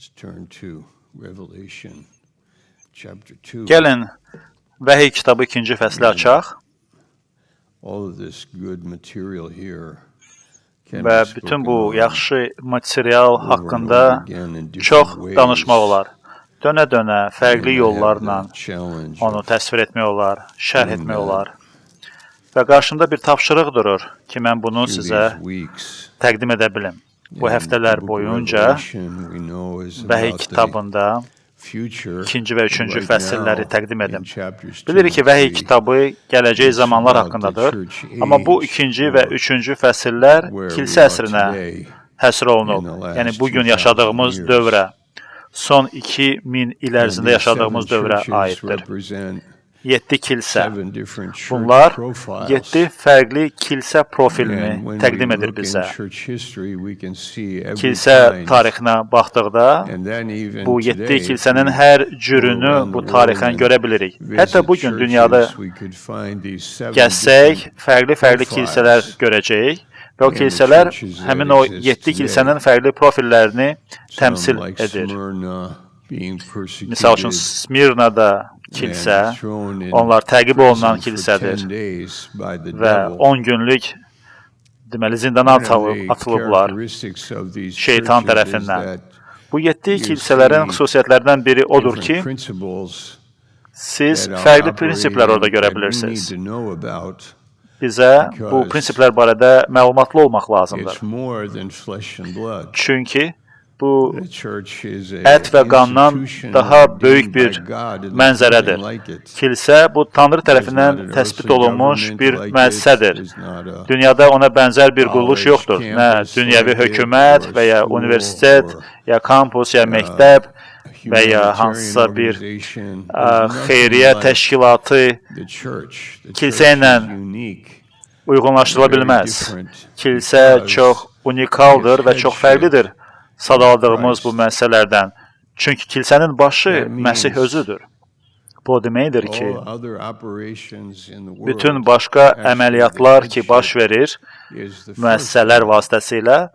Let's turn to Revelation chapter 2. Gəlin Vəhiy kitabı 2-ci fəsli açaq All of this good material here can və be bütün spoken bu on yaxşı material over and haqqında over again in different çox ways. danışmaq olar. Dönə-dönə fərqli And I have yollarla the challenge onu of təsvir etmək olar, şərh doing etmək that olar. Və qarşımda bir tapşırıq durur ki, mən bunu through sizə these weeks. təqdim edə bilim. Bu And the həftələr book of boyunca Revelation, we know, is Vəhiy about the kitabında future. 2-ci və 3-cü Right fəsilləri now, təqdim in edim. chapters 2 Bilirik ki, and Vəhiy 3, kitabı gələcək it's zamanlar about the haqqındadır. church Amma bu age 2-ci və or 3-cü fəsillər where we kilsə are əsrinə today həsr in olunub. the last Yəni bu gün 2000 yaşadığımız years. dövrə, son 2000 il And ərzində these seven yaşadığımız dövrə churches aiddir. represent 7 kilsə. seven different church Bunlar profiles. 7 fərqli kilsə profilini And when we təqdim edir look in bizə. church history, we can see every Kilsə kind. tarixinə baxdıqda And then even bu 7 today, if kilsənin we hər go cürünü around the bu world tarixən and görə bilirik. Hətta visit bu gün dünyada churches, we could find these seven gəzsək, different fərqli-fərqli kilsələr profiles görəcəyik və o in the kilsələr churches that həmin o exist 7 today. kilsənin fərqli profillərini Some təmsil like edir. Smyrna being Misal üçün persecuted Smirnada kilsə, and thrown in onlar təqib olunan prison for kilsədir 10 days by the və devil. 10 günlük deməli zindana One of the atılıblar characteristics of these şeytan churches is tərəfindən. that Bu 7 you kilsələrin see xüsusiyyətlərindən biri odur different ki, principles siz that are fərqli prinsiplər orada operating görə that we need bilirsiniz. to know about Bizə bu because prinsiplər barədə məlumatlı olmaq lazımdır. it's more than flesh and blood. Çünki bu The church is a ət və qandan institution daha ordained böyük by bir God and there's nothing mənzərədir. like it. Kilsə bu Tanrı There's not tərəfindən an təsbit earthly olunmuş government bir like it. müəssisədir. There's not a Dünyada ona bənzər bir quruluş college yoxdur. Nə campus dünyəvi like it hökumət or və ya school universitet, or ya kampus, ya məktəb və ya humanitarian hansısa bir organization. There's nothing xeyriyyə like təşkilatı the church. The church kilsə is ilə unique, uyğunlaşdırıla very bilməz. different Kilsə because çox unikaldır its və çox headship fərqlidir sadaladığımız bu Christ. müəssisələrdən. Çünki kilsənin başı That Məsih means özüdür. Bu o deməkdir ki, all other operations in the bütün world başqa actually the əməliyyatlar ki, baş headship verir is the first müəssisələr vasitəsilə,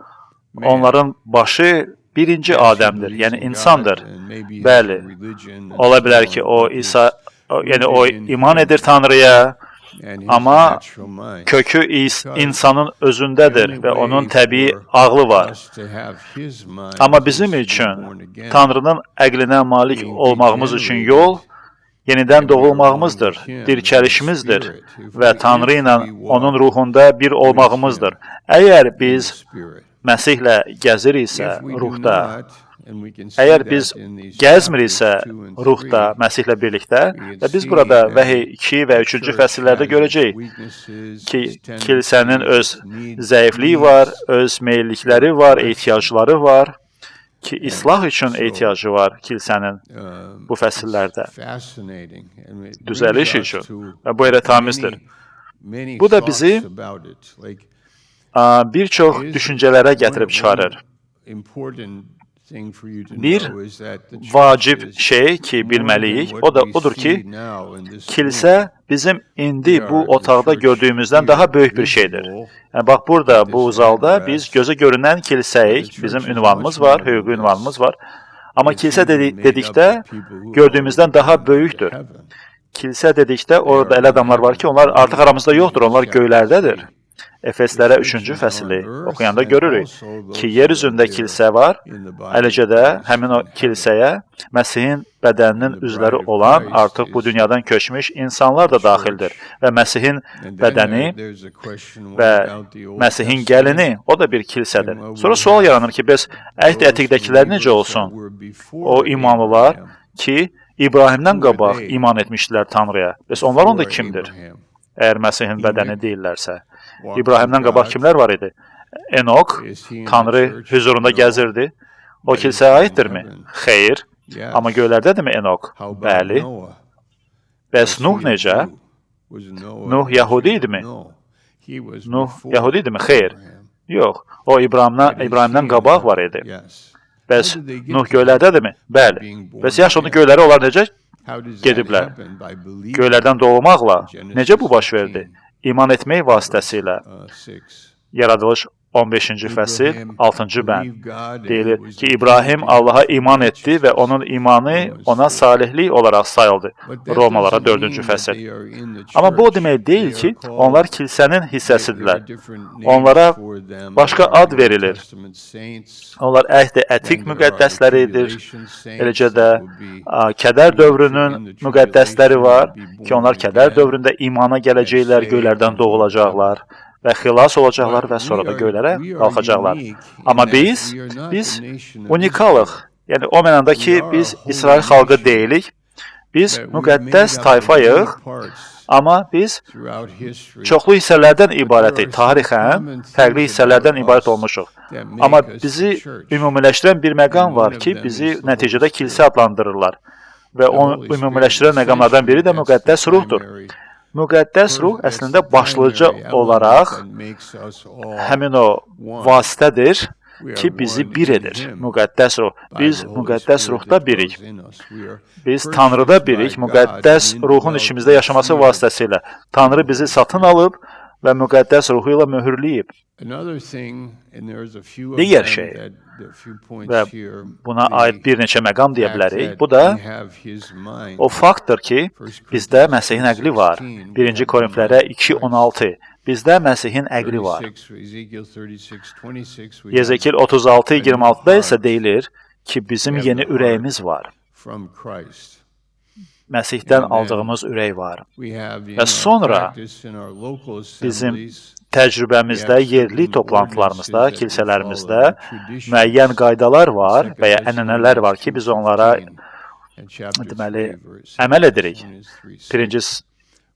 man. onların başı birinci Yes, he Adəmdir, believes yəni in God insandır. and maybe has a Bəli, religion and ola so bilər ki, on, o but it's İsa, yəni o rooted in iman him edir Tanrıya, and his amma natural mind. kökü Because insanın the özündədir only və onun way təbii for ağlı var. us to have his mind Amma is bizim to be üçün born again, Tanrının əqlinə malik being olmağımız üçün degenerated, yol yenidən and we are one with doğulmağımızdır, him in the dirçəlişimizdir spirit. If və we Tanrı if ilə we onun walk ruhunda bir with him olmağımızdır. Əgər in the biz spirit. Məsihlə gəziriksə If we do ruhda, not, and we can see əgər that biz in these chapters gəzmiriksə 2 and ruhda 3, Məsihlə birlikdə we can və biz see burada that Vəhiy 2 və the 3-cü church fəsillərdə has its görəcəyik weaknesses, ki, its kilsənin tendencies, öz its needs, zəifliyi var, needs, öz meyillikləri var, correction. ehtiyacları var ki, And islah üçün so ehtiyacı var kilsənin bu it's fəsillərdə. fascinating, and it brings Düzəliş us üçün to və bu heyrətamizdir. many, many Bu da thoughts bizi about it. Like, bir çox is düşüncələrə one gətirib one çıxarır. important thing for you to Bir know is that the church vacib is şey ki, more than bilməliyik, what o da we odur ki, see now in this room. kilsə bizim indi We bu are the otaqda church gördüyümüzdən here daha böyük bir şeydir. visible Yəni bax burada at bu this zalda biz address, gözə görünən but the kilsəyik, church bizim is much ünvanımız var, more than hüquqi this. ünvanımız var. Amma It's kilsə even made up dedikdə of people who have gördüyümüzdən already daha gone to böyükdür. heaven. Kilsə dedikdə They orada are elə in adamlar var heaven ki, onlar artıq believing aramızda yoxdur, onlar Ephesians chapter göylərdədir. 3. The Efeslərə church 3-cü is on fəsli earth oxuyanda and görürük also ki, those yer who are üzündə here kilsə var, in the body eləcə of də Christ həmin o in heaven. kilsəyə Məsihin bədəninin And the üzvləri bride of olan, Christ artıq bu is dünyadan köçmüş insanlar the da daxildir church. və Məsihin And then bədəni there's a question, what və about the Old Məsihin Testament? gəlini, o da bir And kilsədir. well, Sonra we sual have yaranır ki, bəs Əhd those Ətiqdəkilər necə believers that olsun? were O before imanlılar Abraham. ki, İbrahimdən Who were qabaq they iman etmişdilər Tanrıya. Bəs onlar onda before kimdir? Abraham? Əgər Məsihin bədəni Enoch deyirlərsə. walked with İbrahimdən qabaq God. kimlər var idi? Enok Is he in the Tanrı church? hüzurunda No, gəzirdi. O but is kilsəyə he in aiddirmi? heaven? Xeyr. Amma Yes. göylərdədirmi Enok? How about Bəli. Noah? Bəs Was Nuh he a necə? Jew? Was Noah Nuh a Yahudi Jew? idimi? No. He was Nuh before Yahudi idimi? Xeyr. Abraham. Yox. O But is İbrahimdən he in qabaq var heaven? idi. Yes. How Bəs did they get Nuh to heaven? göylərdədirmi? Bəli. Being Bəs born yaxşı, onu again. göylərə onlar necə How does that gediblər? happen? By believing Göylərdən doğmaqla in necə bu Genesis baş verdi? 15, İman etmək verse vasitəsilə 6. Yaradılış 15-ci fəsil, 6-cı bənd deyilir ki, İbrahim Allaha iman etdi və onun imanı ona salihlik olaraq sayıldı. Romalara 4-cü fəsil. Amma bu o demək deyil ki, onlar kilsənin hissəsidirlər. Onlara başqa ad verilir. Onlar əhd-i ətiq müqəddəsləridir. Eləcə də kədər dövrünün müqəddəsləri var ki, onlar kədər dövründə imana gələcəklər, göylərdən doğulacaqlar və xilas olacaqlar və sonra da göylərə qalxacaqlar. Amma biz unikalıq. Yəni, o mənada ki, biz İsrail xalqı deyilik, biz müqəddəs tayfayıq, amma biz çoxlu hissələrdən ibarətik. Tarixən fərqli hissələrdən ibarət olmuşuq. Amma bizi ümumiləşdirən bir məqam var ki, bizi nəticədə kilsə adlandırırlar. Və o ümumiləşdirən məqamlardan biri də müqəddəs ruhdur. Müqəddəs ruh əslində başlıca olaraq həmin o vasitədir ki, bizi bir edir. Müqəddəs ruh. Biz müqəddəs ruhda birik. Biz Tanrıda birik. Müqəddəs ruhun içimizdə yaşaması vasitəsilə Tanrı bizi satın alıb və müqəddəs ruhu ilə möhürləyib. Digər şey və buna aid bir neçə məqam deyə bilərik. Bu da o faktdır ki, bizdə Məsihin əqli var. 1-ci Korinflərə 2:16. Bizdə Məsihin əqli var. Yezekil 36:26-da isə deyilir ki, bizim yeni ürəyimiz var. Məsihdən aldığımız ürək var. Və sonra bizim təcrübəmizdə, yerli toplantılarımızda, kilsələrimizdə müəyyən qaydalar var və ya ənənələr var ki, biz onlara deməli, əməl edirik.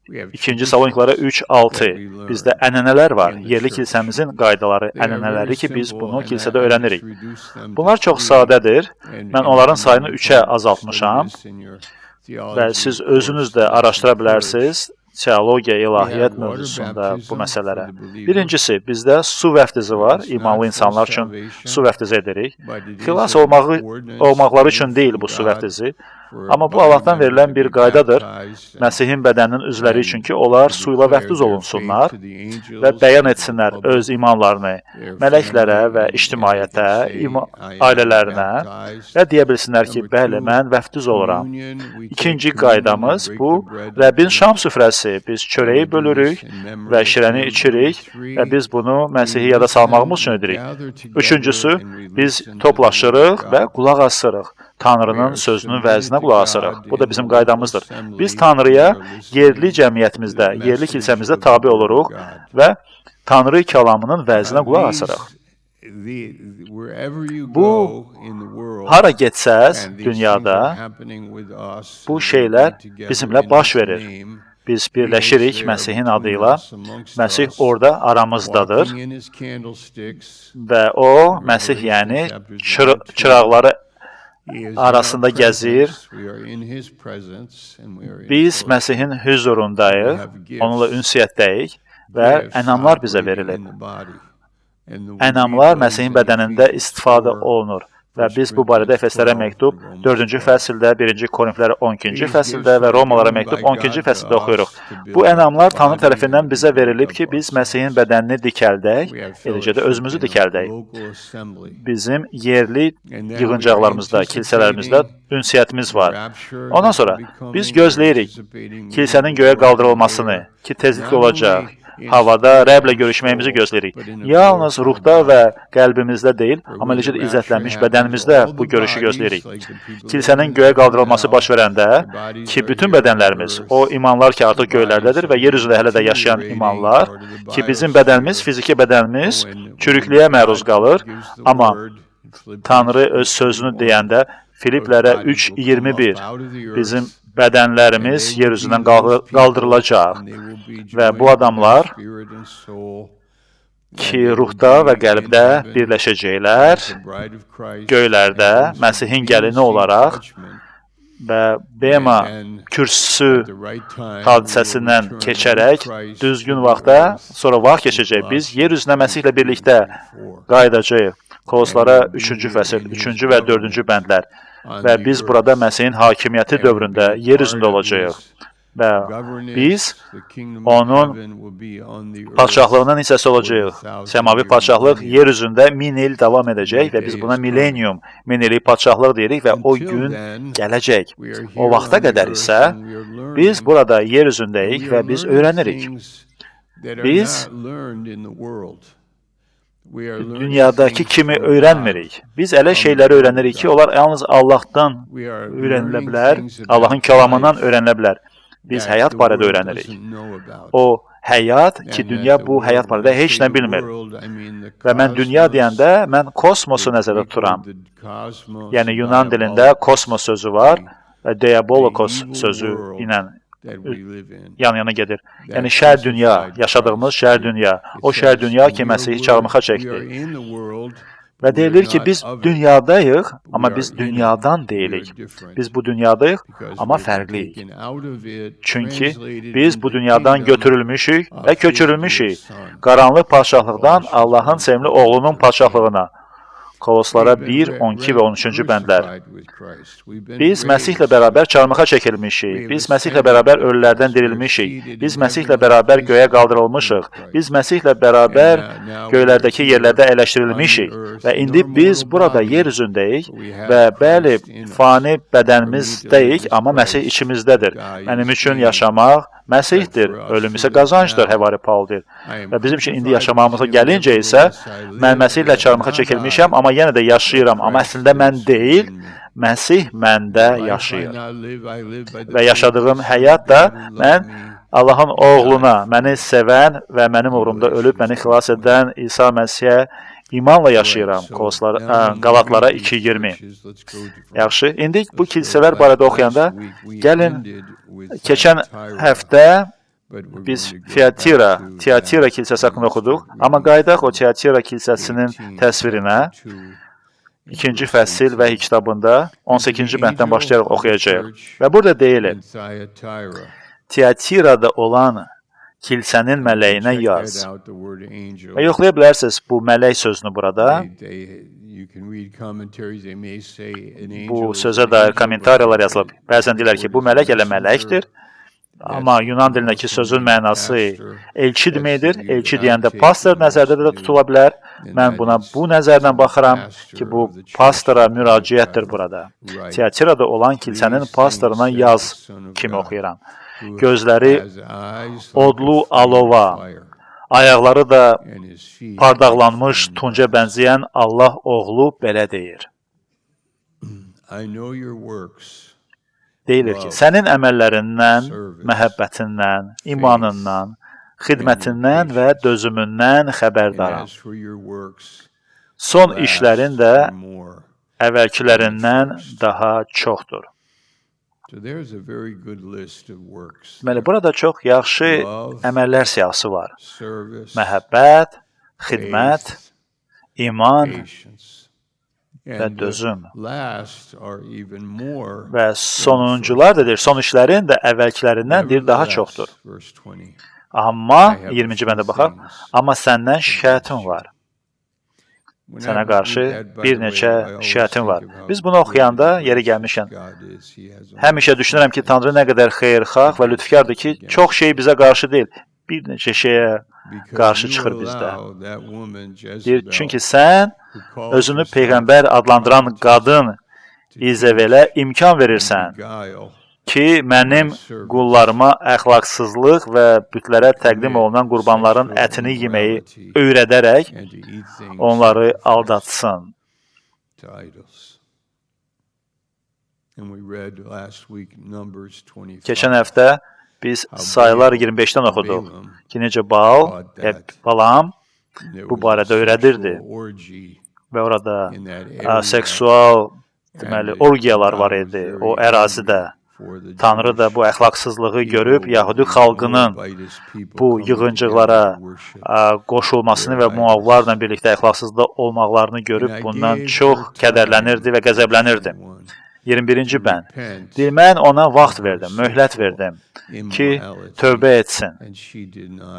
2-ci Saloniklərə 3:6. Bizdə ənənələr var, yerli kilsəmizin qaydaları, ənənələri ki, biz bunu kilsədə öyrənirik. Bunlar çox sadədir. Mən onların sayını 3-ə azaltmışam və siz özünüz də araşdıra bilərsiniz teologiya, ilahiyyat mövzusunda bu məsələlərə. Birincisi, bizdə su vəftizi var, imanlı insanlar üçün su vəftizi edirik. Xilas olmaqları üçün deyil bu su vəftizi, amma bu Allahdan verilən bir qaydadır. Məsihin bədəninin üzvləri üçün ki, onlar su ilə vəftiz olunsunlar və bəyan etsinlər öz imanlarını mələklərə və ictimaiyyətə, ailələrinə və deyə bilsinlər ki, bəli, mən vəftiz oluram. İkinci qaydamız bu, Rəbbin şam süfrəsi. Biz çörəyi bölürük və şirəni içirik və biz bunu Məsihi yada salmağımız üçün edirik. Üçüncüsü, biz toplaşırıq və qulaq asırıq. Tanrının sözünün vəzinə qulaq asırıq. Bu da bizim qaydamızdır. Biz Tanrıya yerli cəmiyyətimizdə, yerli kilsəmizdə tabi oluruq və Tanrı kəlamının vəzinə qulaq asırıq. Bu, hara getsəz dünyada, bu şeylər bizimlə baş verir. Biz birləşirik Məsihin adı ilə. Məsih orada aramızdadır və o, Məsih yəni çıraqları arasında gəzir. Biz Məsihin hüzurundayıq, onunla ünsiyyətdəyik və ənamlar bizə verilir. Ənamlar Məsihin bədənində istifadə olunur. Və biz bu barədə Efeslərə məktub 4-cü fəsildə, 1-ci Korinflərə 12-ci fəsildə və Romalara məktub 12-ci fəsildə oxuyuruq. Bu ənamlar Tanrı tərəfindən bizə verilib ki, biz Məsihin bədənini dikəldək, eləcə də özümüzü dikəldək. Bizim yerli yığıncaqlarımızda, kilsələrimizdə ünsiyyətimiz var. Ondan sonra biz gözləyirik kilsənin göyə qaldırılmasını ki, tezliklə olacaq. Havada Rəblə görüşməyimizi gözləyirik. Yalnız ruhda və qəlbimizdə deyil, amma eləcə də izzətlənmiş bədənimizdə bu görüşü gözləyirik. Kilsənin göyə qaldırılması baş verəndə ki, bütün bədənlərimiz, o imanlar ki, artıq göylərdədir və yer üzündə hələ də yaşayan imanlar, ki, bizim bədənimiz, fiziki bədənimiz çürüklüyə məruz qalır, amma Tanrı öz sözünü deyəndə Filiplərə 3:21 bizim bədənlərimiz yer üzündən qaldırılacaq və bu adamlar ki, ruhda və qəlbdə birləşəcəklər, göylərdə Məsihin gəlini olaraq və Bema kürsüsü hadisəsindən keçərək düzgün vaxtda, sonra vaxt keçəcək, biz yer üzünə Məsihlə birlikdə qayıdacağıq. Koloslara 3-cü fəsil, 3-cü və 4-cü bəndlər. Və biz burada Məsihin hakimiyyəti dövründə yer üzündə olacağıq. Və biz onun padşahlığının hissəsi olacağıq. Səmavi padşahlıq yer üzündə 1000 il davam edəcək və biz buna millennium, 1000 illik padşahlıq deyirik və o gün gələcək. O vaxta qədər isə biz burada yer üzündəyik və biz öyrənirik. Biz dünyadakı kimi öyrənmirik. Biz elə şeyləri öyrənirik ki, onlar yalnız Allahdan öyrənilə bilər, Allahın kəlamından öyrənilə bilər. Biz həyat barədə öyrənirik. O həyat ki, dünya bu həyat barədə heç nə bilmir. Və mən dünya deyəndə, mən kosmosu nəzərdə tuturam. Yəni, Yunan dilində kosmos sözü var və diabolokos sözü ilə yan-yana gedir. Yəni, şər dünya, yaşadığımız şər dünya. O şər dünya ki, Məsihi çarmıxa çəkdi. Və deyilir ki, biz dünyadayıq, amma biz dünyadan deyilik. Biz bu dünyadayıq, amma fərqliyik. Çünki biz bu dünyadan götürülmüşük və köçürülmüşük. Qaranlıq padşahlıqdan Allahın sevimli oğlunun padşahlığına. Koloslara 1, 12 və 13-cü bəndlər. Biz Məsihlə bərabər çarmıxa çəkilmişik. Biz Məsihlə bərabər ölülərdən dirilmişik. Biz Məsihlə bərabər göyə qaldırılmışıq. Biz Məsihlə bərabər göylərdəki yerlərdə əyləşdirilmişik. Və indi biz burada yer üzündəyik və bəli, fani bədənimizdəyik, amma Məsih içimizdədir. Mənim üçün yaşamaq Məsihdir, ölüm isə qazancdır, Həvari Paul deyir. Və bizim üçün indi yaşamağımıza gəlincə isə, mən Məsihlə çarmıxa çəkilmişəm, amma yenə də yaşayıram. Amma əslində mən deyil, Məsih məndə yaşayır. Və yaşadığım həyat da mən Allahın oğluna, məni sevən və mənim uğrumda ölüb məni xilas edən İsa Məsihə imanla yaşayıram. Qalatlara 2:20. Yaxşı, indi bu kilsələr barədə oxuyanda, gəlin, keçən həftə biz Tiatira kilsəsi haqqında oxuduq, amma qayıdaq o Tiatira kilsəsinin təsvirinə. 2-ci fəsil Vəhiy kitabında 18-ci bənddən başlayaraq oxuyacağıq. Və burada deyilir, Tiatirada olan kilsənin mələyinə yaz. Və yoxlaya bilərsiniz bu mələk sözünü burada. Bu sözə dair kommentariyalar yazılıb. Bəzən deyirlər ki, bu mələk elə mələkdir. Amma Yunan dilindəki sözün mənası elçi deməkdir. Elçi deyəndə pastor nəzərdə də tutula bilər. Mən buna bu nəzərlə baxıram ki, bu pastora müraciətdir burada. Tiatirada olan kilsənin pastoruna yaz kimi oxuyuram. Gözləri odlu alova, ayaqları da pardaqlanmış tunca bənzəyən Allah oğlu belə deyir. Deyilir ki, sənin əməllərindən, məhəbbətindən, imanından, xidmətindən və dözümündən xəbərdaram. Son işlərin də əvvəlkilərindən daha çoxdur. Deməli, burada çox yaxşı əməllər siyahısı var. Məhəbbət, xidmət, iman və dözüm. Və sonuncular da deyir, son işlərin də əvvəlkilərindən deyir, daha çoxdur. Amma, 20-ci bəndə baxaq, amma səndən şikayətim var. Sənə qarşı bir neçə şikayətim var. Biz bunu oxuyanda, yeri gəlmişkən, həmişə düşünürəm ki, Tanrı nə qədər xeyirxah və lütfkardır ki, çox şey bizə qarşı deyil, bir neçə şeyə qarşı çıxır bizdə. Deyir, çünki sən özünü peyğəmbər adlandıran qadın İzevelə imkan verirsən ki, mənim qullarıma əxlaqsızlıq və bütlərə təqdim olunan qurbanların ətini yeməyi öyrədərək onları aldatsın. Keçən həftə biz sayılar 25-dən oxuduq ki, necə Balam bu barədə öyrədirdi və orada seksual deməli, orgiyalar var idi o ərazidə. Tanrı da bu əxlaqsızlığı görüb Yahudi xalqının bu yığıncıqlara qoşulmasını və Muavlarla birlikdə əxlaqsızda olmaqlarını görüb bundan çox kədərlənirdi və qəzəblənirdi. 21-ci bənd. Deyir, mən ona vaxt verdim, möhlət verdim ki, tövbə etsin,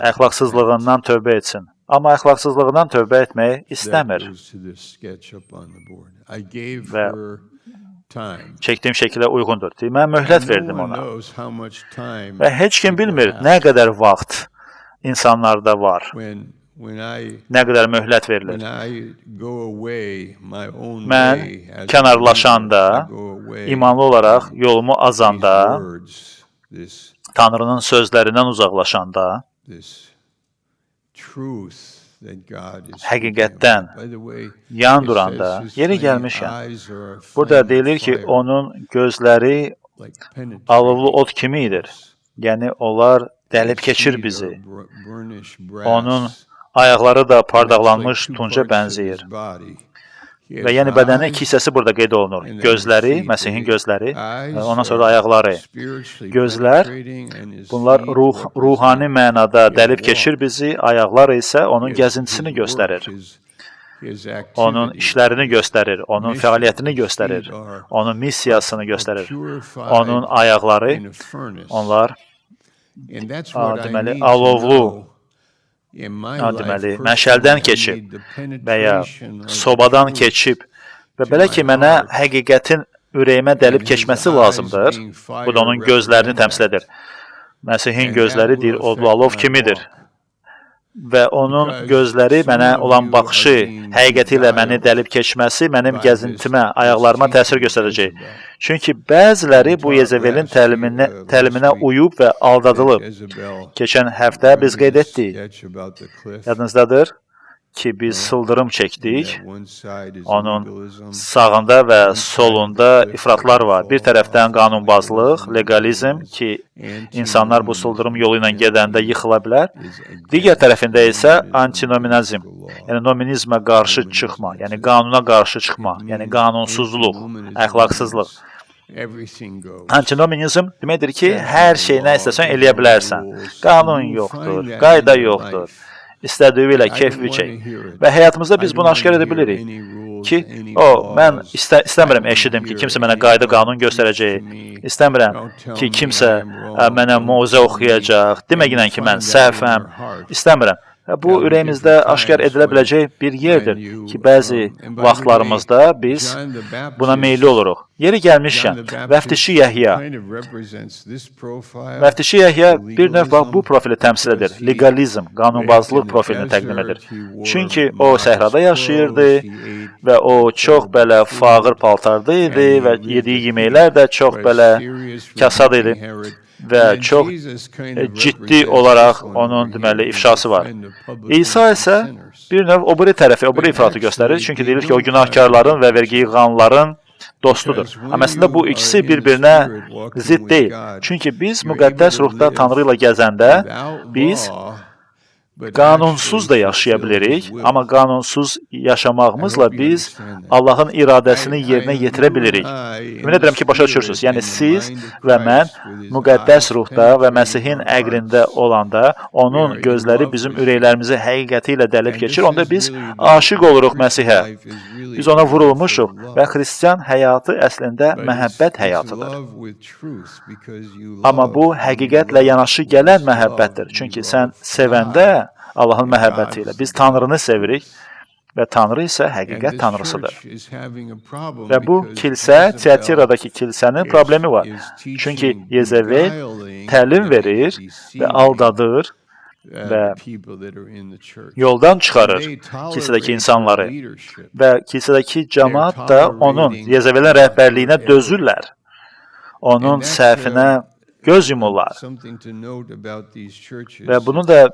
əxlaqsızlığından tövbə etsin. Amma əxlaqsızlığından tövbə etməyi istəmir. Və Çəkdiyim şəkilə uyğundur. Deyir, mən möhlət verdim ona. Və heç kim bilmir nə qədər vaxt insanlarda var, nə qədər möhlət verilir. Mən kənarlaşanda, imanlı olaraq yolumu azanda, Tanrının sözlərindən uzaqlaşanda, həqiqətdən yan duranda, yeri gəlmişkən, burada deyilir ki, onun gözləri alovlu od kimi idir. Yəni, onlar dəlib keçir bizi. Onun ayaqları da pardaqlanmış tunca bənzəyir. Və yəni bədənin iki hissəsi burada qeyd olunur. Gözləri, Məsihin gözləri, ondan sonra da ayaqları. Gözlər, bunlar ruhani mənada dəlib keçir bizi, ayaqlar isə onun gəzintisini göstərir. Onun işlərini göstərir, onun fəaliyyətini göstərir, onun missiyasını göstərir. Onun ayaqları, onlar deməli, alovlu, deməli, məşəldən keçib və ya sobadan keçib və belə ki, mənə həqiqətin ürəyimə dəlib keçməsi lazımdır. Bu da onun gözlərini təmsil edir. Məsihin gözləri deyir, odlu alov kimidir. Və onun gözləri mənə olan baxışı, həqiqəti ilə məni dəlib keçməsi mənim gəzintimə, ayaqlarıma təsir göstərəcək. Çünki bəziləri bu Yezevelin təliminə uyub və aldadılıb. Keçən həftə biz qeyd etdik. Yadınızdadır ki, biz sıldırım çəkdik. Onun sağında və solunda ifratlar var. Bir tərəfdən qanunbazlıq, legalizm ki, insanlar bu sıldırım yolu ilə gedəndə yıxıla bilər. Digər tərəfində isə antinominizm, yəni nominizmə qarşı çıxma, yəni qanuna qarşı çıxma, yəni qanunsuzluq, əxlaqsızlıq. Antinominizm deməkdir ki, hər şey nə istəsən eləyə bilərsən. Qanun yoxdur, qayda yoxdur. İstədiyi ilə keyfi çək. Və həyatımızda biz bunu aşkar edə bilirik ki, mən istəmirəm eşidim ki, kimsə mənə qayda qanun göstərəcək, istəmirəm ki, kimsə mənə moizə oxuyacaq, deməklə ki, mən səhvəm, istəmirəm. Bu, ürəyimizdə aşkar edilə biləcək bir yerdir ki, bəzi vaxtlarımızda biz buna meyilli oluruq. Yeri gəlmişkən, Vəftişi Yəhya. Vəftişi Yəhya bir növ bax, bu profili təmsil edir. Legalizm, qanunbazlıq profilini təqdim edir. Çünki o səhrada yaşayırdı və o çox belə fağır paltarda idi və yediyi yeməklər də çox belə kasad idi. Və çox ciddi olaraq onun deməli ifşası var. İsa isə bir növ o biri tərəfi, o biri ifratı göstərir. Çünki deyilir ki, o günahkarların və vergi yığanların dostudur. Amma əslində bu ikisi bir-birinə zidd deyil. Çünki biz müqəddəs ruhda Tanrı ilə gəzəndə biz qanunsuz da yaşaya bilirik, amma qanunsuz yaşamağımızla biz Allahın iradəsini yerinə yetirə bilirik. Ümid edirəm ki, başa düşürsünüz. Yəni siz və mən müqəddəs ruhda və Məsihin əqlində olanda onun gözləri bizim ürəklərimizi həqiqəti ilə dəlib keçir. Onda biz aşiq oluruq Məsihə. Biz ona vurulmuşuq və xristian həyatı əslində məhəbbət həyatıdır. Amma bu həqiqətlə yanaşı gələn məhəbbətdir. Çünki sən sevəndə Allahın məhəbbəti ilə biz Tanrını sevirik və Tanrı isə həqiqət Tanrısıdır. Və bu kilsə, Tiatiradakı kilsənin problemi var. Çünki Yezevel təlim verir və aldadır və yoldan çıxarır kilsədəki insanları və kilsədəki cəmaat da onun, Yezevelin rəhbərliyinə dözürlər. Onun səhvinə göz yumurlar. Və bunu da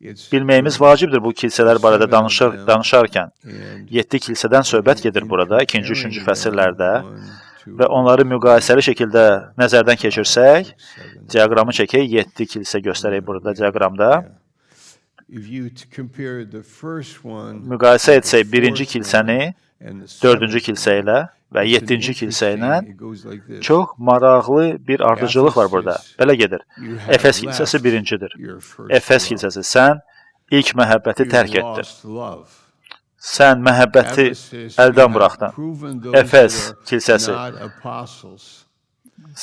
bilməyimiz vacibdir bu kilsələr barədə danışarkən. 7 kilsədən söhbət gedir burada, 2-ci, 3-cü fəsillərdə və onları müqayisəli şəkildə nəzərdən keçirsək, diaqramı çəkək, 7 kilsə göstərək burada diaqramda. Müqayisə etsək 1-ci kilsəni 4-cü kilsə ilə və 7-ci kilsə ilə çox maraqlı bir ardıcıllıq var burada. Belə gedir. Efes kilsəsi birincidir. Efes kilsəsi, sən ilk məhəbbəti tərk etdin. Sən məhəbbəti əldən buraxdın. Efes kilsəsi,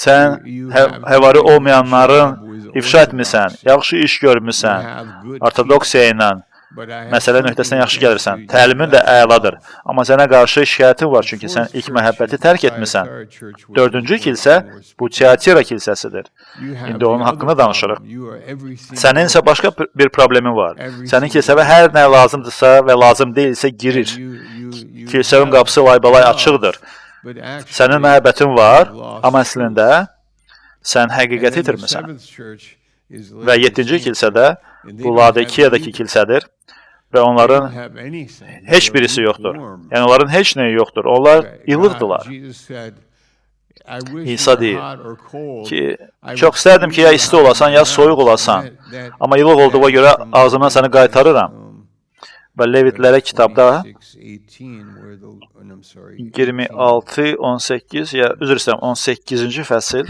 sən həvari olmayanların ifşa etmisən, yaxşı iş görmüsən, ortodoksiya ilə Məsələ nöqtəsinə yaxşı gəlirsən. Təlimin də əladır. Amma sənə qarşı şikayətim var, çünki sən ilk məhəbbəti tərk etmisən. Dördüncü kilsə bu Tiatira kilsəsidir. İndi onun haqqında danışırıq. Sənin isə başqa bir problemin var. Sənin kilsəvə hər nə lazımdırsa və lazım deyilsə girir. Kilsənin qapısı laybalay açıqdır. Sənin məhəbbətin var, amma əslində sən həqiqəti itirmisən. Və 7-ci kilsədə bu Laodikiyadakı kilsədir və onların heç birisi yoxdur. Yəni onların heç nəyi yoxdur. Onlar ilıqdılar. İsa deyir ki, çox istərdim ki, ya isti olasan, ya soyuq olasan. Amma ilıq olduğuna görə ağzımdan səni qaytarıram. Və Levitlərə kitabda 26, 18, ya üzr istəyirəm, 18-ci fəsil.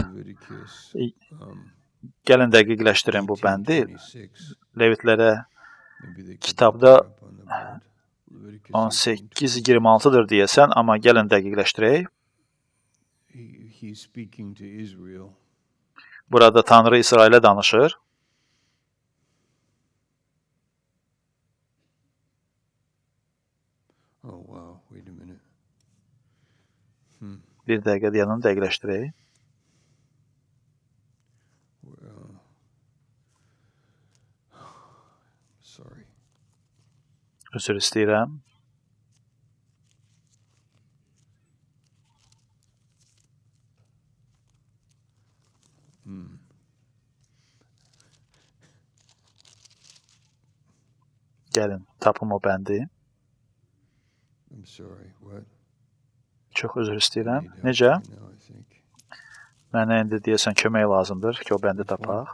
Gəlin dəqiqləşdirin bu bəndi. Levitlərə kitabda 18-26-dır deyəsən, amma gəlin dəqiqləşdirək. Burada Tanrı İsrailə danışır. Bir dəqiqə dayanın, dəqiqləşdirək. Üzr istəyirəm. Gəlin, tapım o bəndi. Çox üzr istəyirəm. Necə? Mənə indi deyəsən kömək lazımdır ki, o bəndi tapaq.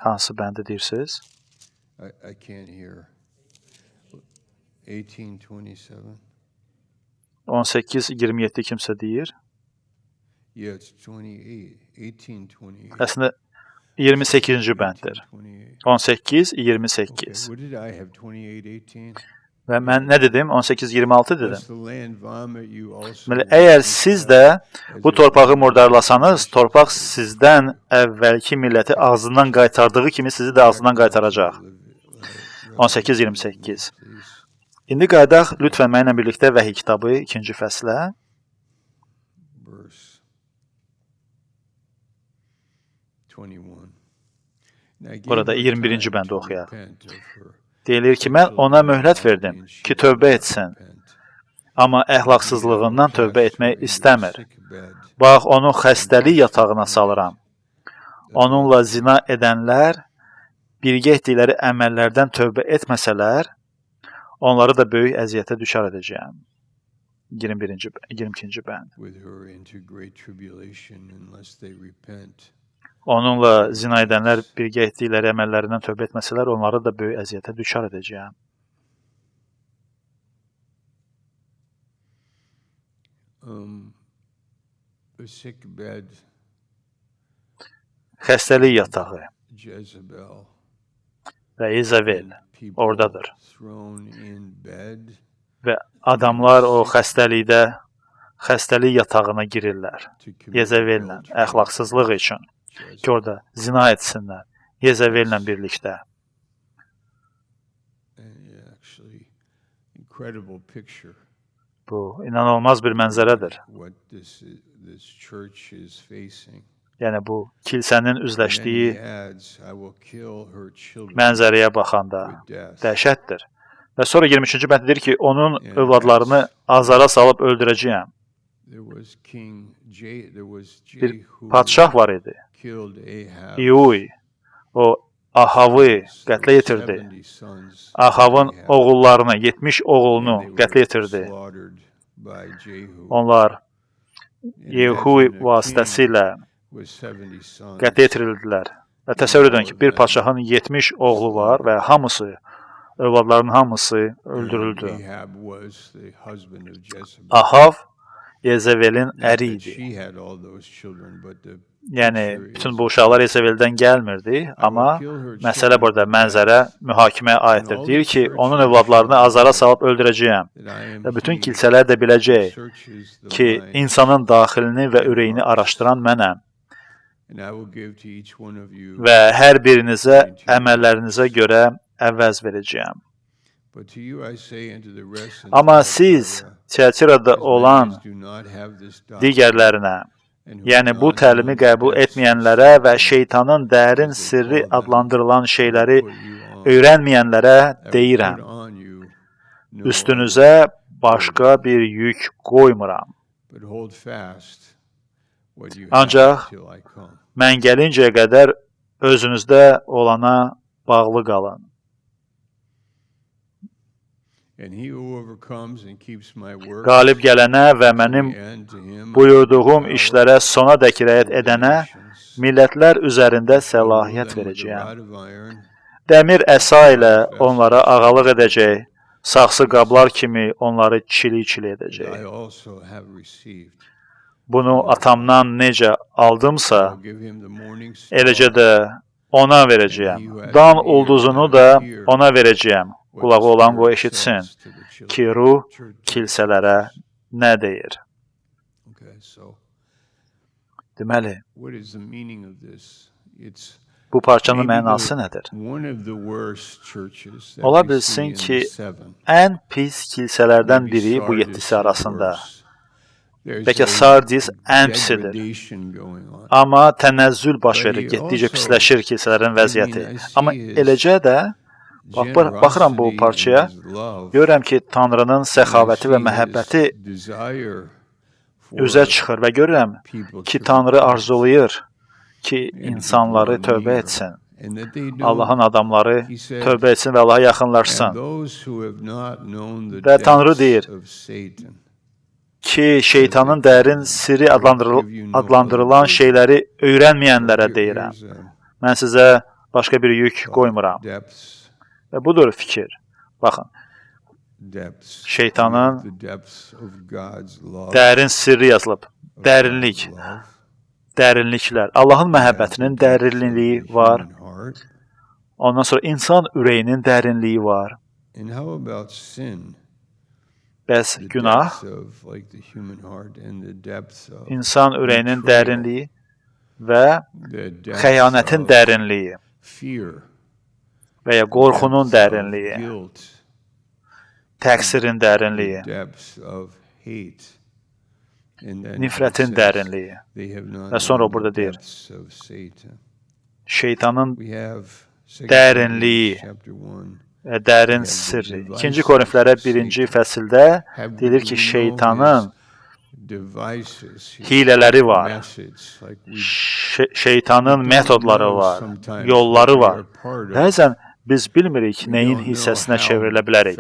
Hansı bəndi deyirsiniz? I can't hear. 18:27. 18:27 kimsə deyir. Yeah, it's 28. 18:28. Əslində 28-ci bənddir. 18:28. Okay, what did I have? 28:18. Və mən nə dedim? 18:26 dedim. Deməli, əgər siz də bu torpağı murdarlasanız, torpaq sizdən əvvəlki milləti ağzından qaytardığı kimi sizi də ağzından qaytaracaq. 18:28. İndi qayıdaq lütfən mənimlə birlikdə Vəhiy kitabı 2-ci fəslə. Burada 21-ci bəndi oxuyaq. Deyilir ki, mən ona möhlət verdim ki, tövbə etsin. Amma əxlaqsızlığından tövbə etmək istəmir. Bax, onu xəstəlik yatağına salıram. Onunla zina edənlər birgə etdikləri əməllərdən tövbə etməsələr, onları da böyük əziyyətə düçar edəcəyəm. 21-ci, 22-ci bənd. Onunla zina edənlər birgə etdikləri əməllərindən tövbə etməsələr, onları da böyük əziyyətə düçar edəcəyəm. Xəstəlik yatağı və İzabel oradadır. Və adamlar o xəstəlikdə, xəstəlik yatağına girirlər. Yezevellə, əxlaqsızlıq üçün ki, orada zina etsinlər Yezevellə birlikdə. Bu, inanılmaz bir mənzərədir. Yəni, bu kilsənin üzləşdiyi mənzərəyə baxanda dəhşətdir. Və sonra 23-cü bənd deyir ki, onun övladlarını azara salıb öldürəcəyəm. Bir padşah var idi. İuy. O, Ahavı qətlə yetirdi. Ahavın oğullarını, 70 oğlunu qətlə yetirdi. Onlar Yehu vasitəsilə qətlə yetirildilər. Və təsəvvür edin ki, bir padşahın 70 oğlu var və hamısı, övladlarının hamısı öldürüldü. Ahav Yezevelin əri idi. Yəni, bütün bu uşaqlar Yezeveldən gəlmirdi, amma məsələ burada mənzərə mühakiməyə aiddir. Deyir ki, onun övladlarını azara salıb öldürəcəyəm və bütün kilsələr də biləcək ki, insanın daxilini və ürəyini araşdıran mənəm və hər birinizə əməllərinizə görə əvəz verəcəyəm. Amma siz Tiatirada olan digərlərinə, yəni bu təlimi qəbul etməyənlərə və şeytanın dərin sirri adlandırılan şeyləri öyrənməyənlərə deyirəm, üstünüzə başqa bir yük qoymuram. Ancaq mən gəlincəyə qədər özünüzdə olana bağlı qalın. Qalib gələnə və mənim buyurduğum işlərə sona dək riayət edənə millətlər üzərində səlahiyyət verəcəyəm. Dəmir əsa ilə onlara ağalıq edəcək, saxsı qablar kimi onları çili-çili edəcək. Bunu atamdan necə aldımsa, eləcə də ona verəcəyəm. Dan ulduzunu da ona verəcəyəm. Qulağı olan qoy eşitsin ki, ruh kilsələrə nə deyir. Deməli, bu parçanın mənası nədir? Ola bilsin ki, ən pis kilsələrdən biri bu 7-si arasında. Bəlkə Sardis ən pisidir. Amma tənəzzül baş verir, getdikcə pisləşir kilsələrin vəziyyəti. Amma eləcə də, baxıram bu parçaya, görürəm ki, Tanrının səxavəti və məhəbbəti üzə çıxır və görürəm ki, Tanrı arzulayır ki, insanları tövbə etsin. Allahın adamları tövbə etsin və Allaha yaxınlaşsın. Və Tanrı deyir ki, şeytanın dərin sirri adlandırılan şeyləri öyrənməyənlərə deyirəm. Mən sizə başqa bir yük qoymuram. Və budur fikir. Baxın, şeytanın dərin sirri yazılıb. Dərinlik, dərinliklər. Allahın məhəbbətinin dərinliyi var. Ondan sonra insan ürəyinin dərinliyi var. Bəs günah, insan ürəyinin dərinliyi və xəyanətin dərinliyi və ya qorxunun dərinliyi, təqsirin dərinliyi, nifrətin dərinliyi. Və sonra burada deyir, şeytanın dərinliyi və dərin sirri. 2-ci Korinflərə 1-ci fəsildə deyilir ki, şeytanın hilələri var, şeytanın metodları var, yolları var. Bəzən biz bilmirik nəyin hissəsinə çevrilə bilərik.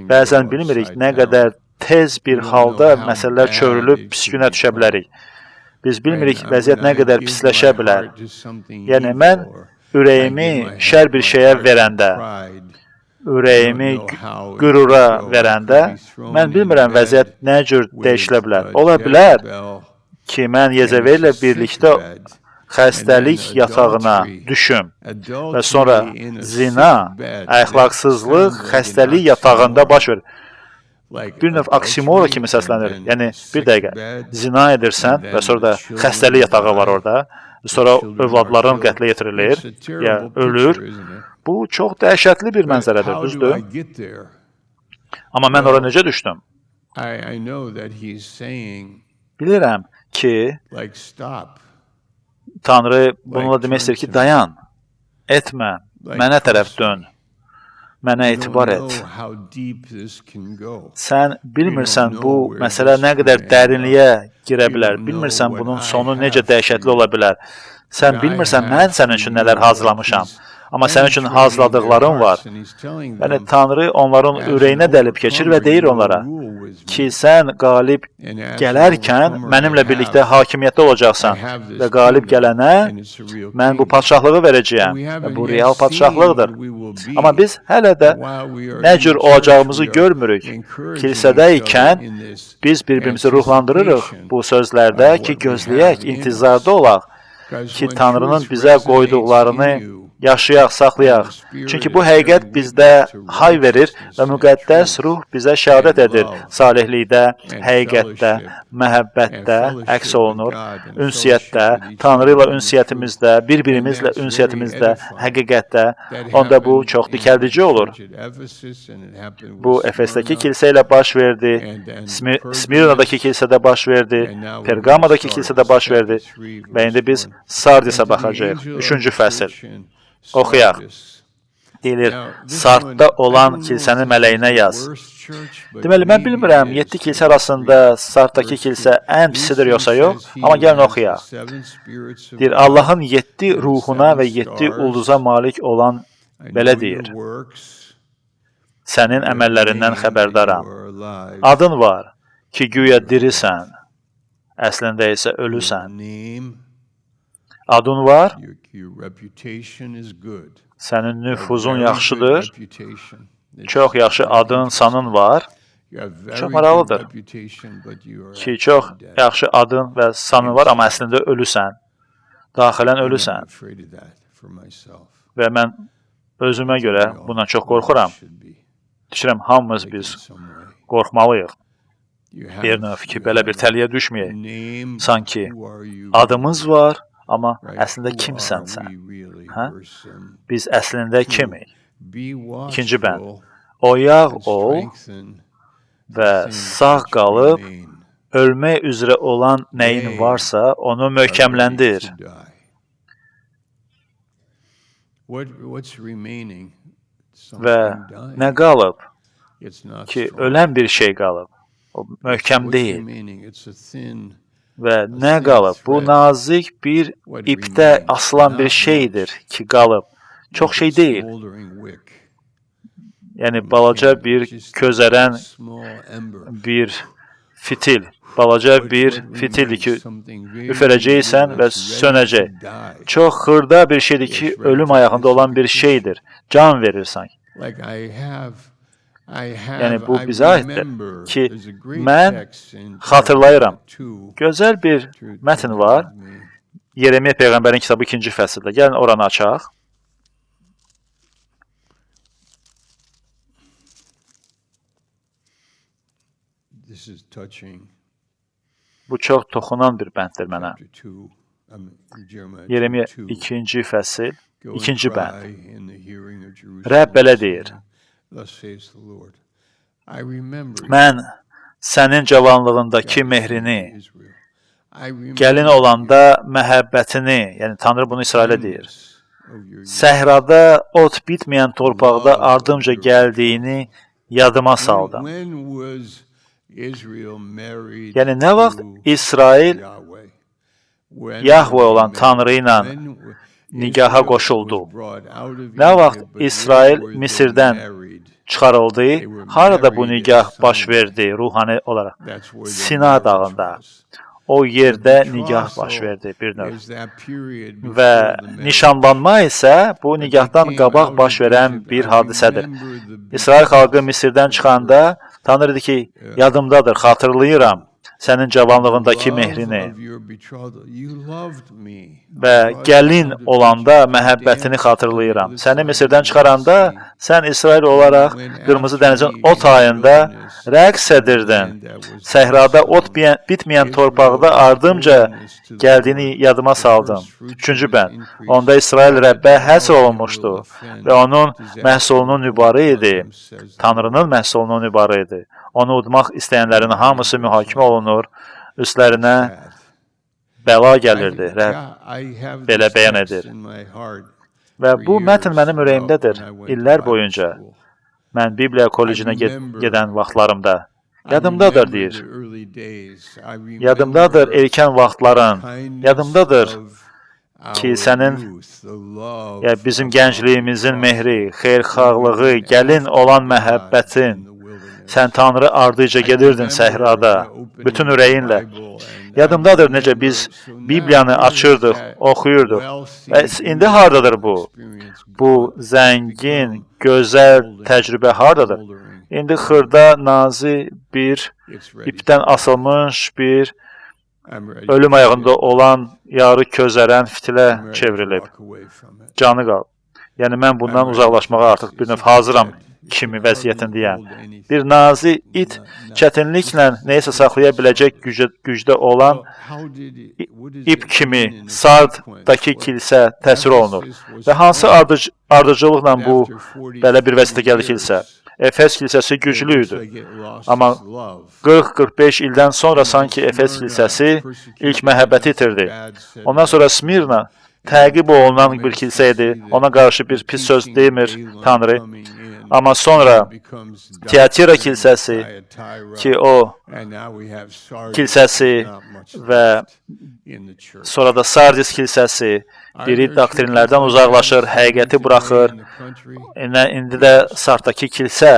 Bəzən bilmirik nə qədər tez bir halda məsələlər çevrilib pis günə düşə bilərik. Biz bilmirik vəziyyət nə qədər pisləşə bilər. Yəni, mən ürəyimi şər bir şeyə verəndə, ürəyimi qürura verəndə, mən bilmirəm vəziyyət nə cür dəyişilə bilər. Ola bilər ki, mən Yezəvel ilə birlikdə xəstəlik yatağına düşüm və sonra zina, əxlaqsızlıq xəstəlik yatağında baş verir. Bir növ oksimora kimi səslənir. Yəni, bir dəqiqə, zina edirsən və sonra da xəstəlik yatağı var orada, sonra övladların qətlə yetirilir, ya ölür. Bu çox dəhşətli bir mənzərədir, düzdür? Amma mən ora necə düşdüm? Bilirəm ki, Tanrı bununla demək istəyir ki, dayan, etmə, mənə tərəf dön, mənə etibar et. Sən bilmirsən bu məsələ nə qədər dərinliyə girə bilər, bilmirsən bunun sonu necə dəhşətli ola bilər. Sən bilmirsən mən sənin üçün nələr hazırlamışam, amma sənin üçün hazırladıqlarım var. Yəni, Tanrı onların ürəyinə dəlib keçir və deyir onlara ki, sən qalib gələrkən mənimlə birlikdə hakimiyyətdə olacaqsan və qalib gələnə mən bu padşahlığı verəcəyəm və bu real padşahlıqdır. Amma biz hələ də nə cür olacağımızı görmürük. Kilsədə ikən biz bir-birimizi ruhlandırırıq bu sözlərdə ki, gözləyək, intizarda olaq ki, Tanrının bizə qoyduqlarını Yaşayaq, saxlayaq. Çünki bu həqiqət bizdə hay verir və müqəddəs ruh bizə şəhadət edir. Salihlikdə, həqiqətdə, məhəbbətdə əks olunur, ünsiyyətdə, Tanrı ilə ünsiyyətimizdə, bir-birimizlə ünsiyyətimizdə, həqiqətdə, onda bu çox dikəldici olur. Bu Efesdəki kilsə ilə baş verdi, Smirnadakı kilsədə baş verdi, Perqamadakı kilsədə baş verdi və indi biz Sardisə baxacağıq. 3-cü fəsil. Oxuyaq. Deyilir, Sardda olan kilsənin mələyinə yaz. Deməli, mən bilmirəm, 7 kilsə arasında Sarddakı kilsə ən pisidir yoxsa yox, amma gəlin oxuyaq. Deyir, Allahın 7 ruhuna və 7 ulduza malik olan belə deyir. Sənin əməllərindən xəbərdaram. Adın var ki, güya dirisən, əslində isə ölüsən. Adın var, sənin nüfuzun yaxşıdır, çox yaxşı adın, sanın var, çox maraqlıdır ki, çox yaxşı adın və sanın var, amma əslində ölüsən, daxilən ölüsən və mən özümə görə bundan çox qorxuram. Düşünürəm, hamımız biz qorxmalıyıq. Bir növ ki, belə bir təliyə düşməyək. Sanki adımız var, amma əslində kimsən sən? Hə? Biz əslində kimik? İkinci bənd. Oyaq ol və sağ qalıb ölmək üzrə olan nəyin varsa, onu möhkəmləndir. Və nə qalıb? Ki, ölən bir şey qalıb. O möhkəm deyil. Və nə qalıb? Bu nazik bir ipdə asılan bir şeydir ki, qalıb. Çox şey deyil. Yəni, balaca bir közərən bir fitil, balaca bir fitildir ki, üfərəcəksən və sönəcək. Çox xırda bir şeydir ki, ölüm ayağında olan bir şeydir. Can verir sanki. Yəni, bu bizə aiddir ki, mən xatırlayıram. Gözəl bir mətn var. Yeremiya Peyğəmbərin kitabı 2-ci fəsildə. Gəlin oranı açaq. Bu çox toxunan bir bənddir mənə. Yeremiya 2-ci fəsil, 2-ci bənd. Rəbb belə deyir. Mən sənin cavanlığındakı mehrini, gəlin olanda məhəbbətini, yəni Tanrı bunu İsrailə deyir, səhrada ot bitməyən torpaqda ardımca gəldiyini yadıma saldım. Yəni, nə vaxt İsrail Yahve olan Tanrı ilə nigaha qoşuldu? Nə vaxt İsrail Misirdən çıxarıldı, harada bu nigah baş verdi ruhani olaraq? Sina dağında. O yerdə nigah baş verdi bir növ. Və nişanlanma isə bu nigahdan qabaq baş verən bir hadisədir. İsrail xalqı Misirdən çıxanda Tanrı dedi ki, yadımdadır, xatırlayıram sənin cavanlığındakı mehrini və gəlin olanda məhəbbətini xatırlayıram. Səni Misirdən çıxaranda sən İsrail olaraq Qırmızı dənizin o tayında rəqs edirdin. Səhrada ot bitməyən torpaqda ardımca gəldiyini yadıma saldım. Üçüncü bənd. Onda İsrail Rəbbə həsr olunmuşdu və onun məhsulunun nübarı idi. Tanrının məhsulunun nübarı idi. Onu udmaq istəyənlərin hamısı mühakimə olunur, üstlərinə bəla gəlirdi. Rəbb belə bəyan edir. Və bu mətn mənim ürəyimdədir illər boyunca. Mən Bibliya kollecinə gedən vaxtlarımda. Yadımdadır, deyir. Yadımdadır erkən vaxtların. Yadımdadır ki, sənin, ya bizim gəncliyimizin mehri, xeyirxahlığı, gəlin olan məhəbbətin. Sən Tanrı ardıca gedirdin səhrada, bütün ürəyinlə. Yadımdadır necə biz Bibliyanı açırdıq, oxuyurduq. Və indi hardadır bu? Bu zəngin, gözəl təcrübə hardadır? İndi xırda, nazik bir ipdən asılmış bir ölüm ayağında olan yarı közərən fitilə çevrilib. Canı qalıb. Yəni mən bundan uzaqlaşmağa artıq bir növ hazıram kimi vəziyyətindəyəm. Bir nazik it çətinliklə nəyisə saxlaya biləcək gücdə olan ip kimi Sarddakı kilsə təsvir olunur. Və hansı ardıcılıqla bu belə bir vəziyyətə gəldi kilsə? Efes kilsəsi güclü idi. Amma 40-45 ildən sonra sanki Efes kilsəsi ilk məhəbbəti itirdi. Ondan sonra Smirna təqib olunan bir kilsə idi. Ona qarşı bir pis söz demir Tanrı. Amma sonra Tiatira kilsəsi ki o kilsəsi və sonra da Sardis kilsəsi diri doktrinlərdən uzaqlaşır, həqiqəti buraxır. İndi də Sarddakı kilsə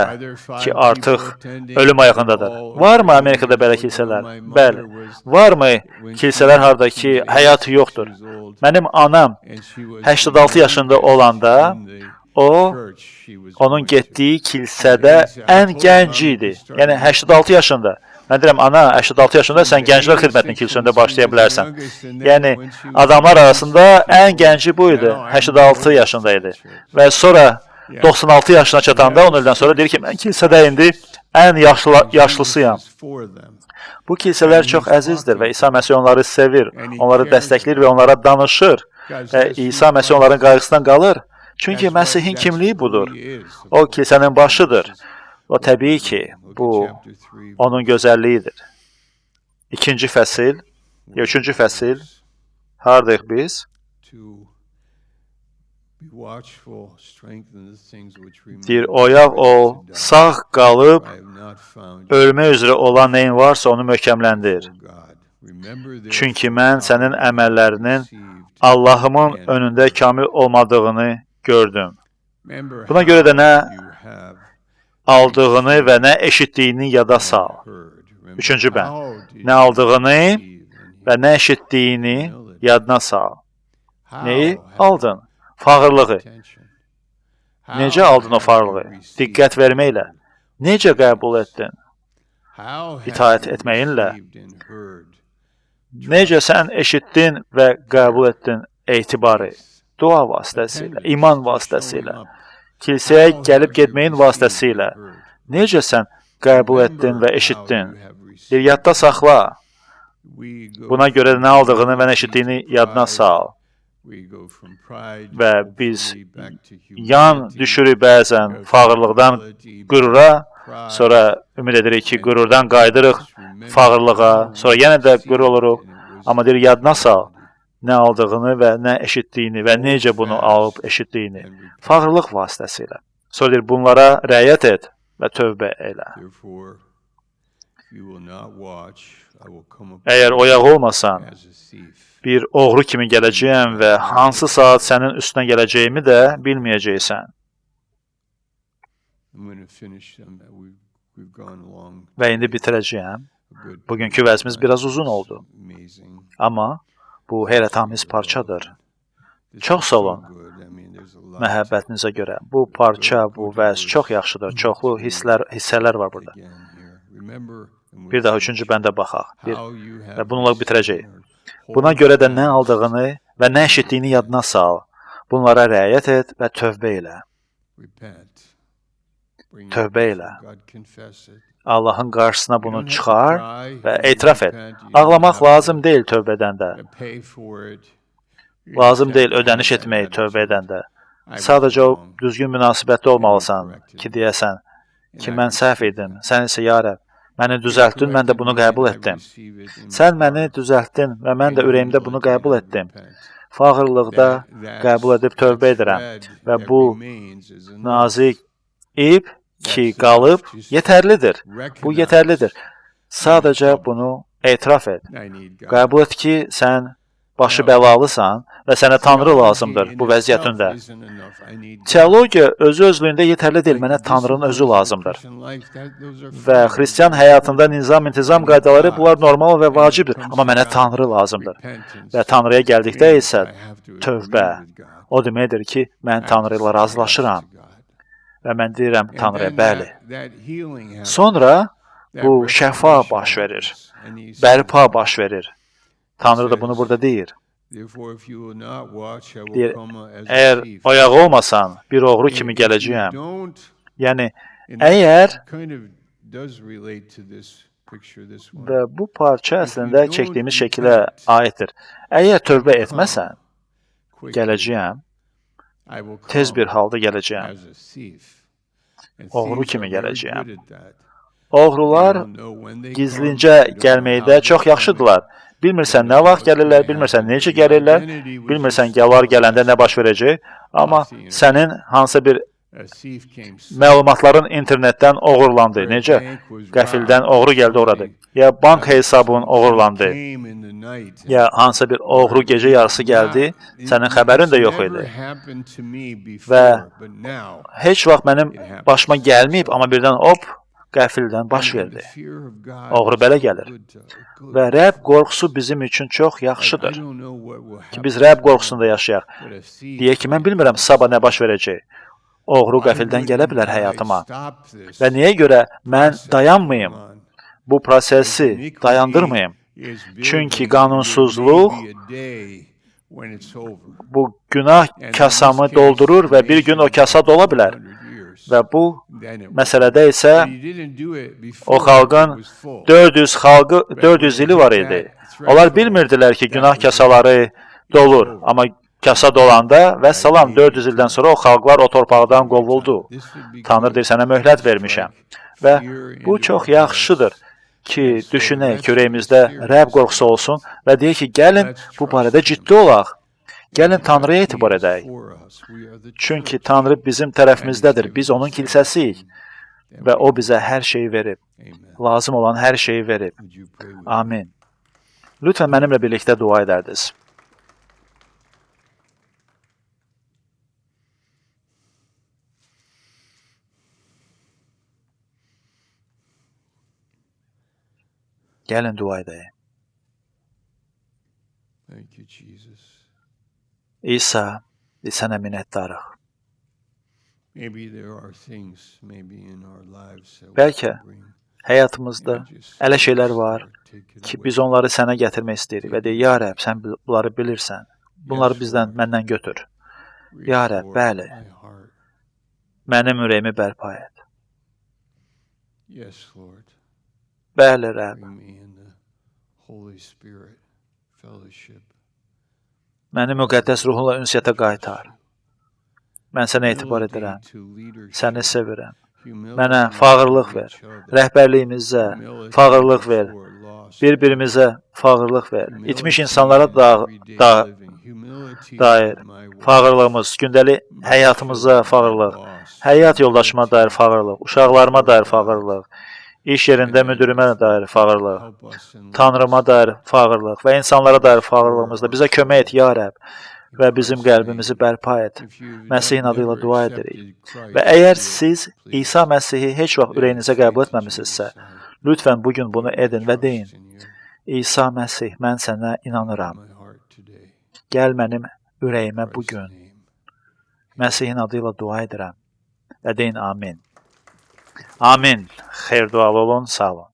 ki artıq ölüm ayağındadır. Varmı Amerikada belə kilsələr? Bəli. Varmı kilsələr harda ki həyat yoxdur? Mənim anam 86 yaşında olanda o, onun getdiyi kilsədə ən gənci idi. Yəni 86 yaşında. Mən deyirəm, ana, 86 yaşında sən gənclər xidmətinin kilsəndə başlaya bilərsən. Yəni, adamlar arasında ən gənci bu idi, 86 yaşında idi. Və sonra 96 yaşına çatanda, 10 ildən sonra deyir ki, mən kilsədə indi ən yaşlısıyam. Bu kilsələr çox əzizdir və İsa Məsih onları sevir, onları dəstəkləyir və onlara danışır. Və İsa Məsih onların qayğısından qalır. Çünki Məsihin kimliyi budur. O kilsənin başıdır. O təbii ki, bu onun gözəlliyidir. İkinci fəsil, üçüncü fəsil, haradayıq biz? Deyir, oyaq ol, sağ qalıb, ölmə üzrə olan nəyin varsa onu möhkəmləndir. Çünki mən sənin əməllərinin Allahımın önündə kamil olmadığını gördüm. Buna görə də nə aldığını və nə eşitdiyini yada sal. Üçüncü bənd. Nə aldığını və nə eşitdiyini yadına sal. Neyi aldın? Fağırlığı. Necə aldın o fağırlığı? Diqqət verməklə. Necə qəbul etdin? İtaət etməyinlə. Necə sən eşitdin və qəbul etdin etibarı? Dua vasitəsilə, iman vasitəsilə, kilsəyə gəlib getməyin vasitəsilə. Necə sən qəbul etdin və eşitdin? Bir yadda saxla. Buna görə nə aldığını və nə eşitdiyini yadına sal. Və biz yan düşürük bəzən fağırlıqdan qürura, sonra ümid edirik ki, qürurdan qayıdırıq fağırlığa, sonra yenə də qürur oluruq. Amma deyir, yadına sal nə aldığını və nə eşitdiyini və necə bunu alıb eşitdiyini. Fağırlıq vasitəsilə. Sonra deyir, bunlara riayət et və tövbə elə. Əgər oyaq olmasan, bir oğru kimi gələcəyəm və hansı saat sənin üstünə gələcəyimi də bilməyəcəksən. Və indi bitirəcəyəm. Bugünkü vəzimiz biraz uzun oldu. Amma bu heyrətamiz parçadır. Çox sağ olun məhəbbətinizə görə. Bu parça, bu vəz çox yaxşıdır. Çoxlu hissələr var burada. Bir daha üçüncü bəndə baxaq. Və bununla bitirəcəyik. Buna görə də nə aldığını və nə eşitdiyini yadına sal. Bunlara riayət et və tövbə elə. Tövbə elə. Allahın qarşısına bunu çıxar və etiraf et. Ağlamaq lazım deyil tövbə edəndə. Lazım deyil ödəniş etmək tövbə edəndə. Sadəcə o düzgün münasibətdə olmalısan ki, deyəsən ki, mən səhv idim, sən isə ya Rəbb, məni düzəltdin, mən də bunu qəbul etdim. Sən məni düzəltdin və mən də ürəyimdə bunu qəbul etdim. Fağırlıqda qəbul edib tövbə edirəm və bu nazik ip ki, qalıb yetərlidir. Bu yetərlidir. Sadəcə bunu etiraf et. Qəbul et ki, sən başı bəlalısan və sənə Tanrı lazımdır bu vəziyyətində. Teologiya özü özlüyündə yetərli deyil, mənə Tanrının özü lazımdır. Və xristian həyatında nizam, intizam qaydaları bunlar normal və vacibdir. Amma mənə Tanrı lazımdır. Və Tanrıya gəldikdə isə tövbə. O deməkdir ki, mən Tanrı ilə razılaşıram. Və mən deyirəm Tanrıya bəli. Sonra bu şəfa baş verir, bərpa baş verir. Tanrı da bunu burada deyir. Deyir, əgər oyaq olmasan, bir oğru kimi gələcəyəm. Yəni, əgər və bu parça əslində çəkdiyimiz şəkilə aiddir. Əgər tövbə etməsən, gələcəyəm, tez bir halda gələcəyəm. Oğru kimi gələcəyəm. Oğrular gizlincə gəlməkdə çox yaxşıdırlar. Bilmirsən nə vaxt gəlirlər, bilmirsən necə gəlirlər, bilmirsən onlar gələndə nə baş verəcək, amma sənin hansısa bir məlumatların internetdən oğurlandı. Necə? Qəfildən oğru gəldi oradı. Ya bank hesabın oğurlandı, ya hansısa bir oğru gecə yarısı gəldi, sənin xəbərin də yox idi. Və heç vaxt mənim başıma gəlməyib, amma birdən hop, qəfildən baş verdi. Oğru belə gəlir. Və Rəbb qorxusu bizim üçün çox yaxşıdır ki, biz Rəbb qorxusunda yaşayaq. Deyək ki, mən bilmirəm sabah nə baş verəcək. Oğru qəfildən gələ bilər həyatıma. Və niyə görə mən dayanmayım, bu prosesi dayandırmayım? Çünki qanunsuzluq bu günah kasamı doldurur və bir gün o kasa dola bilər. Və bu məsələdə isə o xalqın 400 ili var idi. Onlar bilmirdilər ki, günah kasaları dolur. Amma kasa dolanda və salam 400 ildən sonra o xalqlar o torpaqdan qovuldu. Tanrı deyir, sənə möhlət vermişəm. Və bu çox yaxşıdır ki, düşünək ki, ürəyimizdə Rəbb qorxusu olsun və deyək ki, gəlin bu barədə ciddi olaq. Gəlin Tanrıya etibar edək. Çünki Tanrı bizim tərəfimizdədir. Biz onun kilsəsiyik və o bizə hər şeyi verib. Lazım olan hər şeyi verib. Amin. Lütfən mənimlə birlikdə dua edərdiniz. Gəlin dua edək. İsa, biz sənə minnətdarıq. Bəlkə həyatımızda elə şeylər var ki, biz onları sənə gətirmək istəyirik və deyir, ya Rəbb, sən bunları bilirsən. Bunları bizdən, məndən götür. Ya Rəbb, bəli, mənim ürəyimi bərpa et. Bəli, Rəbb. Məni müqəddəs ruhunla ünsiyyətə qaytar. Mən sənə etibar edirəm. Səni sevirəm. Mənə fağırlıq ver. Rəhbərliyimizə fağırlıq ver. Bir-birimizə fağırlıq ver. İtmiş insanlara dair fağırlığımız, gündəlik həyatımıza fağırlıq, həyat yoldaşıma dair fağırlıq, uşaqlarıma dair fağırlıq, iş yerində müdürümə dair fağırlıq, Tanrıma dair fağırlıq və insanlara dair fağırlığımızda bizə kömək et, ya Rəbb, və bizim qəlbimizi bərpa et. Məsihin adı ilə dua edirik. Və əgər siz İsa Məsihi heç vaxt ürəyinizə qəbul etməmisinizsə, lütfən bugün bunu edin və deyin, İsa Məsih, mən sənə inanıram. Gəl mənim ürəyimə bugün. Məsihin adı ilə dua edirəm və deyin amin. Amin. Xeyir dualı olun, sağ olun.